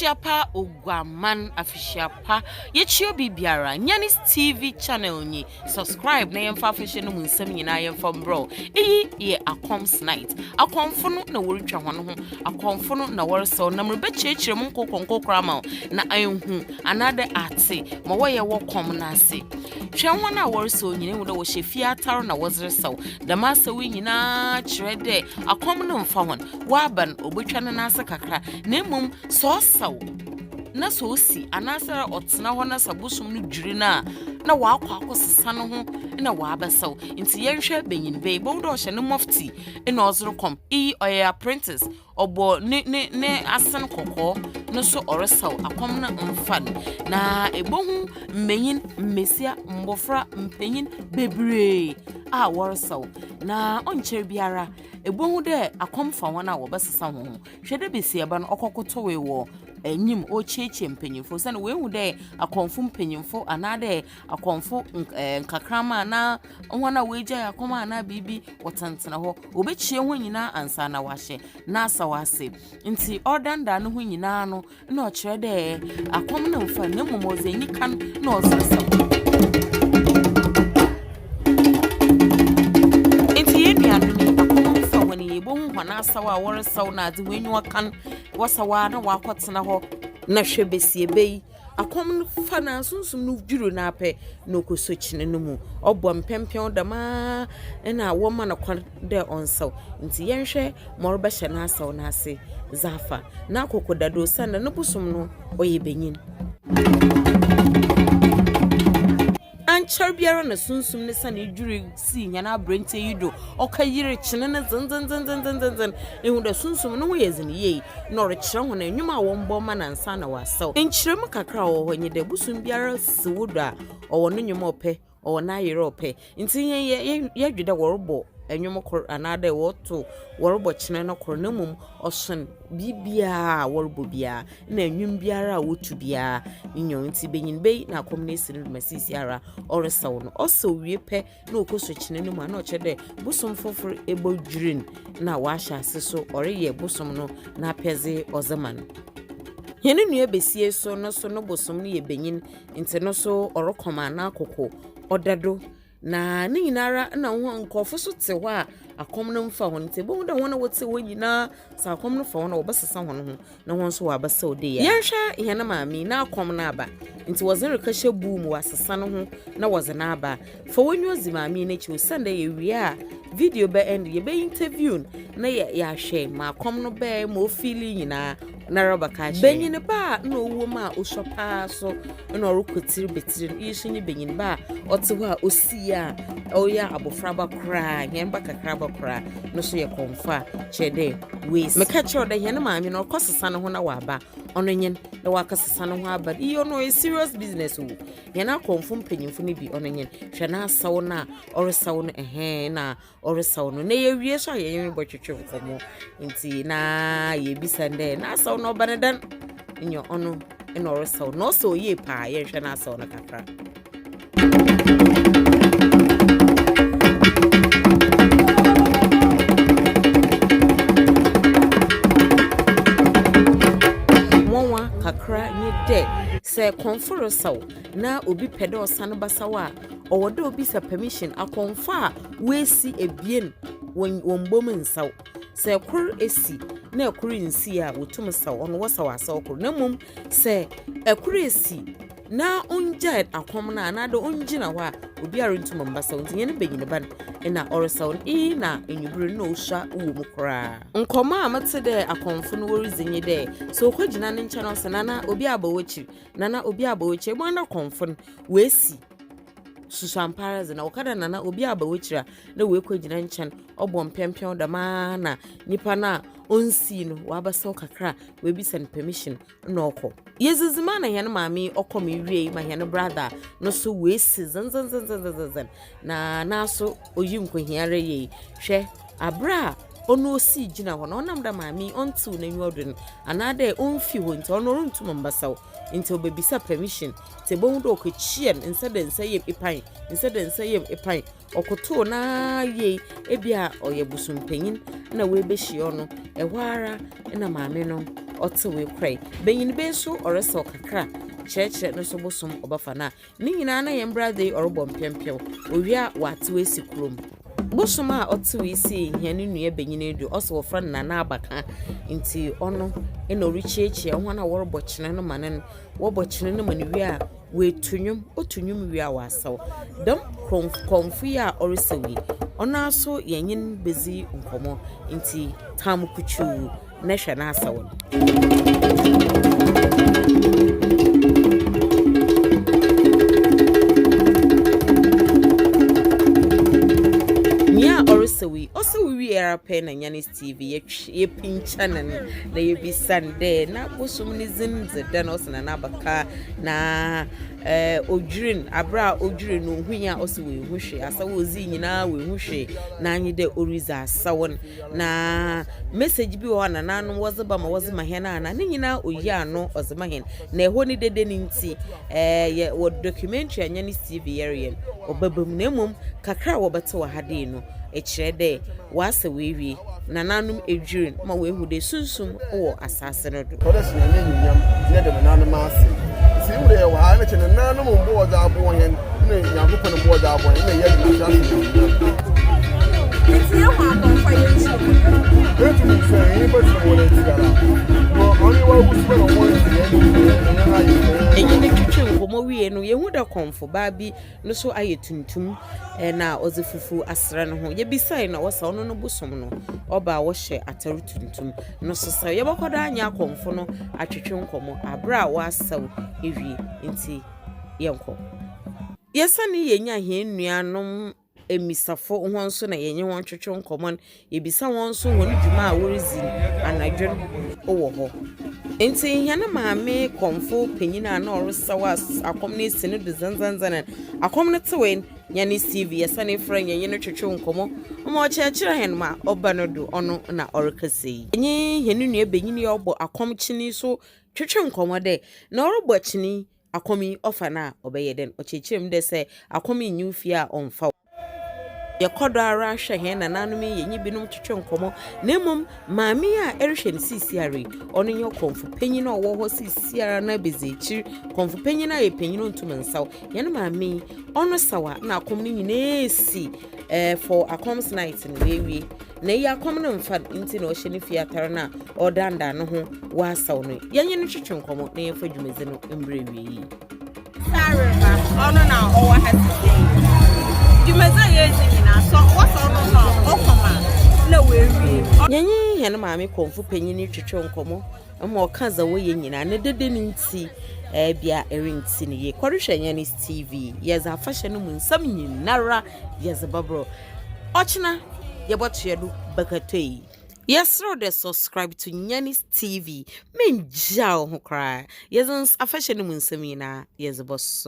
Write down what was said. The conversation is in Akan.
Afehyia pa Oguaman afehyia pa yɛkyia obi biara Nyanis TV channel nyi subscribe na yɛmfa afehyɛ no mu nsɛm nyinaa yɛmfa mbrɛ wo iyi yɛ Akɔms night akɔmfo no na wɔretwa hɔn ho akɔmfo no na wɔresaw na merebɛkyerɛkyerɛ mu nkokɔ nkokɔ ama wo na ahu anaadɛ atse ma wɔyɛ wɔ kɔm no ase hwɛ hɔn a wɔresaw nyina ehu dɛ wɔhyɛ fie atar na wɔdze resaw dɛm asaw yi nyinaa kyerɛ dɛ akɔm no mfa hɔn Ɔaba no, obotwa ne nan ase kakra, na mbom sɛ ɔsaw na sɛ osi anaasɛ ɔtsena hɔ na sɛ bosom no dwiri no a, na ɔakɔ akɔsesa no ho na ɔabɛsaw. Ntsi yɛnhwɛ banyin ba yi, ibohu dɛ ɔhyɛ ne mufti na ɔdze rokɔ. Iyi ɔyɛ apprentice, ɔbɔ ne ne ne asen kɔkɔɔ no so ɔresaw, akɔm no mmfa no. Na ibohu mbanyin, mbasia, mbofra, mpanyin beberee a wɔresaw. Na ɔnnkyɛr biara Ebohu dɛ akɔm fa hɔn a wɔbɛsesa hɔnho. Hwɛ dɛ basiaba no ɔkɔkotowee wɔ enyim orikyiakyia mpanyimfo osiandɛ oehu dɛ akɔmfo mpanyimfo anaadɛ akɔmfo nkakramba anaa hɔn a woegyae akɔm anaa biribi wɔtsenatsena hɔ. Wobekyia hɔn nyina ansaana wɔahyɛ n'asaw ase. Ntsi ɔredandan no ho nyina no, Nna ɔkyerɛ dɛ akɔm no mmfa no na mbom ɔdze enyikan na ɔdze resaw. Ntsi hɛn nuanom yi, akɔm mmfa hɔn yi, yebohu hɔn asaw a wɔresaw na adze, hɔn enyiwa kan, wɔsaw a na wɔakɔtsena hɔ. Na hwɛ basiaba yi, akɔm no fa no a sunsum no dwiriw no ara pɛ na ɔkɔsɔ kyene no mu. Ɔbɔ mpɛnpɛn dɛm ara na wɔma no kwan dɛ ɔnsaw. Ntsi yɛnhwɛ ma ɔrebɛhyɛ n'asaw no ase dze afa n'akoko dada osiandɛ no bosom no ɔyɛ banyin. Annkyɛr biara na Sunsum no sanee dwirii sii hɛn aberantsɛ yi do, ɔkɛyeer kyene no dzendzendzendzendzendzen. Ihu dɛ Sunsum no ho yɛ dzen yie na ɔrekyerɛ hɔn ndwom a wɔmbɔ mma no ansaana ɔasaw. Nkyerɛmu kakra a ɔwɔ hɔ nye dɛ bosom biara si wo do a, ɔwɔ no ndwom a ɔpɛ, ɔwɔ n'ayer a ɔpɛ. Ntsi hɛn yɛ yɛ yɛdwe dɛ wɔrobɔ ndwom kor anaadɛ wɔrotow wɔrobɔ kyene no kor na mbom ɔson biribiara a wɔrobɔ biara na ndwom biara a wotu biara. Nyew, ntsi banyin ba yi na akɔm no esi no do ma seseiara ɔresaw no. Ɔsaw wie pɛ na ɔkɔsɔ kyene no mu a na ɔkyerɛ dɛ bosom fofor ebodwir no na ɔahyɛ ase so ɔreyɛ bosom no n'apɛdze ɔdze ma no. Hɛn nua basia so no so no bosom no yɛ banyin Ntsi no so ɔrokɔ ma n'akoko ɔda do, na ne nyinara nna hɔn nkorɔfo so tse hɔ a akɔm no mmfa hɔn ntsi ebohu dɛ hɔn a wɔtse hɔ nyina sɛ akɔm no fa hɔn a wɔbɛsesa hɔn ho na hɔn so wɔabɛsaw dei a. Yɛnhwɛ hɛn maame yi, n'akɔm no aba ntsi wɔdze no rekɛhyɛ buw mu, wɔasesa no ho na wɔdze no aba. Fa w'enyiwa dzi maame yi n'ekyir osiandɛ yewie a video bɛ end yɛbɛ interview no na yɛahwɛ ma akɔm no bɛɛ ma ofeeli nyina noara ɔbɛka akyerɛ hɛn. Banyin ba a nna ɔwɔ mu a osua paa so na ɔrokɔ tsir betsir no, iyi so nye banyin ba a ɔtse hɔ a osii a ɔyɛ abofraba koraa, hɛn ba kakraba koraa no so yɛ kɔmfo a kyerɛ dɛ oesi. Mekã kyerɛ wo dɛ hɛn maame no ɔkɔsesa no ho na ɔaba, ɔno nye no na ɔakɛsesa no ho aba no, iyi ɔno ɔyɛ serious business o. Hɛn akɔmfo mpanyimfo no bi, ɔno nye no, hwɛ n'asaw no a ɔresaw no, ɛhɛn, na ɔresaw no. Na yewie so a yɛnye no bɔtwetwe nkɔmbɔ. Ntsi na yebisa no dɛ, n'asaw no ɔba no dɛn? Nyew, ɔno na ɔresaw. Na ɔsaw yie paa. Yɛnhwɛ n'asaw no kakra. Nwanwa kakra nye dɛ, sɛ kɔmfo resaw na obi pɛ dɛ ɔsan basaw a, ɔwɔ dɛ obisa permission. Akɔmfo a woesi ebien wɔmmbɔ mu nnsaw. Sɛ kor esi na kor nnsii a, wotum saw, ɔno wɔsaw asaw kor. Na mbom sɛ kor esi na onngyae akɔm no anaadɛ onngyina hɔ a, obiara runntum mmbasaw. Ntsi hɛn banyinba no na ɔresaw no. Iyi na ewiber no nna osua wɔ mu koraa. Nkɔmbɔ a metse dɛ akɔmfo no woridzi nye dɛ, sɛ okogyina ne nkyɛn na ɔse, Nana, obi aba w'ekyir, Nana, obi aba w'ekyir, ebohu dɛ kɔmfo no, oesi susuampaara dze, na wɔka dɛ Nana, obi aba w'ekyir a, na oekogyina nkyɛn, ɔbɔ mpeampeaw dɛm ara na nyimpa no a onnsii no, ɔabɛsaw kakra a, oebisa no permission na ɔkɔ. Yedzidzi ma na hɛn maame yi ɔkɔm wiei ma hɛn brother no so oesi dzendzendzendzendzendzen na naaso oyi nkohia ara yie. Hwɛ, aber a ɔno osii gyina hɔ no, ɔnam dɛ maame yi ɔnntsew n'enyiwa do no anaadɛ ɔmmfi hɔ ntsi ɔno orunntum mmbasaw ntsi obebisa permission ntsi ebohu dɛ okekyia no nsa da nsa yamu epan, nsa da nsa yamu epan. Ɔkotoo no ara yie, ebia ɔyɛ bosompanyin na woebehyia ɔno. Ɛhɔ ara na maame no ɔtsewee korae. Banyin bi so ɔresaw kakra kyerɛkyerɛ no so bosom ɔbɛfa no a, ne nyinaa na hɛn brada yi ɔrobɔ mpeɔmpeɔw, owie a ɔatsew esi kurom. Bosom a ɔtsewee sii hɛn nua banyin yi do, ɔse wɔfrɛ no Nana Abakã, ntsi ɔno na orikyiakyia hɔn a wɔrobɔ kyene no ma no no. Wɔbɔ kyene no ma no wie a, oetu nwom, otu nwom wie a ɔasaw. Dɛm krɔmfo yi a ɔresaw yi, ɔnoara so yɛnye no bedzi nkɔmbɔ, ntsi tam kutuu na hwɛ n'asaw no. Nyia ɔresaw yi, ɔsaw wie ara pɛ na Nyanis TV yɛtwe yɛpinkyan no na yebisa no dɛ n'abosom ne dzin dze dɛn, ɔse Nana Abaka na ɛɛ odwirin, aber a odwirin no ohui a ɔse oennhu hwee, asaw a odzii nyina oennhu hwee, na nye dɛ oridzi asaw no. Na message bi wɔ hɔ a nananom wɔdze ba ma wɔdze ma hɛn a na ne nyina oyi ano ɔdze ma hɛn. Na ɛhɔ ne dede no ntsi, ɛɛ yɛ wɔ documentary a Nyanis TV yɛreyɛ no, ɔbɛba mu. Na mbom kakra a wɔbɛtse wɔ ha dei no, kyerɛ dɛ wɔasɛ woewie, nananom edwir no ma woehu dɛ sunsum wɔ asaase no do. Ɔwɔ dɛ hyɛ Nyame enyimnyam na yɛda nananom ase. Ntsi ihu dɛ yɛwɔ ha a, nna kyerɛ nananom mboa a ɔdze aboa hɛn na Nyankopɔn mboa a ɔdze aboa hɛn na yɛdze no ahyɛ ase enyimnyam. Ntsi yehu akɔmfo a yennhyia hɔn. Yenntum nnhyia hɛn nyimpa tsena hɔn ekyir ara. Ma ɔnye w'awusu na hɔn dze hɛn hɛn ayɛ hɛn. Enye no twetwe nkɔmbɔ wie no, yehu dɛ kɔmfobaa bi no so ayɛ tuntum na ɔdze fufuw asera no ho. Yebisae na ɔse ɔno no bosom no ɔba a wɔhyɛ atar tuntum no so sɛ yɛbɔkɔ do nye akɔmfo no atwetwe nkɔmbɔ aber a wɔasaw ewie ntsi yɛnkɔ. Yɛsanee yenyaa hɛn nuanom Emisafo hɔn so na yɛnye hɔn twetwe nkɔmbɔ no, yebisa hɔn so hɔn dwuma a woridzi anadwo no wɔ hɔ. Ntsi hɛn maame kɔmfo panyin a nna ɔresaw akɔm no esi no do dzendzenndzen no, akɔm no tsewee no, hɛn Steve yɛsanee frɛɛ no yɛnye no twetwee nkɔmbɔ ma ɔkyerɛkyerɛɛ hɛn ma ɔba no do ɔno na ɔrekasa yi. Yɛnye hɛn nua banyin yi a ɔbɔ akɔm kyen yi so twetwee nkɔmbɔ dɛ, na ɔrobɔ kyen yi Akɔm yi ɔfa no a ɔbɛyɛ dɛn? Ɔkyerɛkyerɛ mu dɛ sɛ akɔm nnyi wo fie a ɔmmfa wo. Yɛkɔ do ara hwɛ hɛn nanaanom yi, yɛnye binom twetwe nkɔmbɔ, na mbom maame yi a erohwɛ no seseiara yi, ɔno nye ɔkɔmfo panyin a ɔwɔ hɔ seseiara na ebedzi ekyir. Kɔmfo panyin ayɛ panyin onntum nnsaw. Hɛn maame yi, ɔno saw a nna akɔm no nyina esi eh, for akɔms night no oewie. Na iyi akɔm no mmfa no ntsi na ɔhyɛ ne fie atar no a ɔredandan no ho wɔ asaw no. Yɛnye no twetwe nkɔmbɔ na yɛmfa dwumadzi no mbra ewiei. Sareba, ɔno na ɔwɔ ha sesei. Dwumadzi a yɛdzi nyina, sɛ wɔsɛ ɔno na ɔkɔm a, nna oewie. Yɛnye hɛn maame kɔmfo panyin twetwe nkɔmbɔ ma ɔka dza wɔyɛ nyina, ne dede no ntsi bia erenntse no yie. Kɔrohwɛ Nyanis TV, yɛdze afahyɛ no mu nsɛm nyinara yɛdze bɛbrɛ wo. Ɔkyena yɛbɔtoa do bakatoi. Yɛserɛ wo dɛ subscribe to Nyanis TV, menngyaa wo ho koraa. Yɛdze afahyɛ no mu nsɛm nyinaa yɛdze bɔsom.